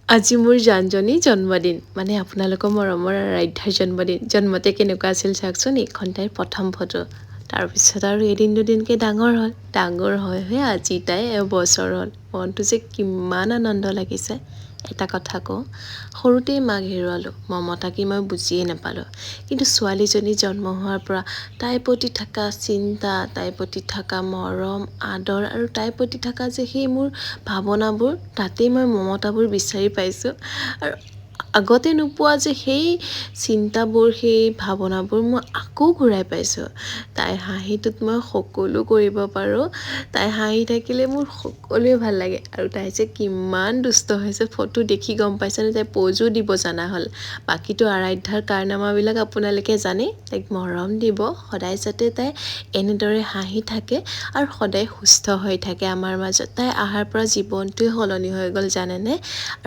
আজি মোৰ জানজনী জন্মদিন, মানে আপোনালোকৰ মৰমৰ আৰাধ্যাৰ জন্মদিন। জন্মতে কেনেকুৱা আছিল চাওকচোন। এইখন তাইৰ প্ৰথম ফটো। তাৰপিছত আৰু এদিন দুদিনকৈ ডাঙৰ হ'ল। ডাঙৰ হৈ হৈ আজি তাই এবছৰ হ'ল। মনটো যে কিমান আনন্দ লাগিছে। এটা কথা কওঁ, সৰুতেই মাক হেৰুৱালোঁ। মমতা কি মই বুজিয়ে নাপালোঁ। কিন্তু ছোৱালীজনী জন্ম হোৱাৰ পৰা তাইৰ প্ৰতি থকা চিন্তা, তাইৰ প্ৰতি থকা মৰম আদৰ আৰু তাইৰ প্ৰতি থকা যে সেই মোৰ ভাৱনাবোৰ, তাতেই মই মমতাবোৰ বিচাৰি পাইছোঁ। আৰু আগতে নোপোৱা যে সেই চিন্তাবোৰ, সেই ভাৱনাবোৰ মই আকৌ ঘূৰাই পাইছোঁ। তাইৰ হাঁহিটোত মই সকলো কৰিব পাৰোঁ। তাই হাঁহি থাকিলে মোৰ সকলোৱে ভাল লাগে। আৰু তাই যে কিমান দুষ্ট হৈছে, ফটো দেখি গম পাইছেনে? তাই প'জো দিব জনা হ'ল। বাকীটো আৰাধ্যাৰ কাৰনামাবিলাক আপোনালোকে জানেই। তাইক মৰম দিব সদায়, যাতে তাই এনেদৰে হাঁহি থাকে আৰু সদায় সুস্থ হৈ থাকে আমাৰ মাজত। তাই অহাৰ পৰা জীৱনটোৱে সলনি হৈ গ'ল, জানেনে?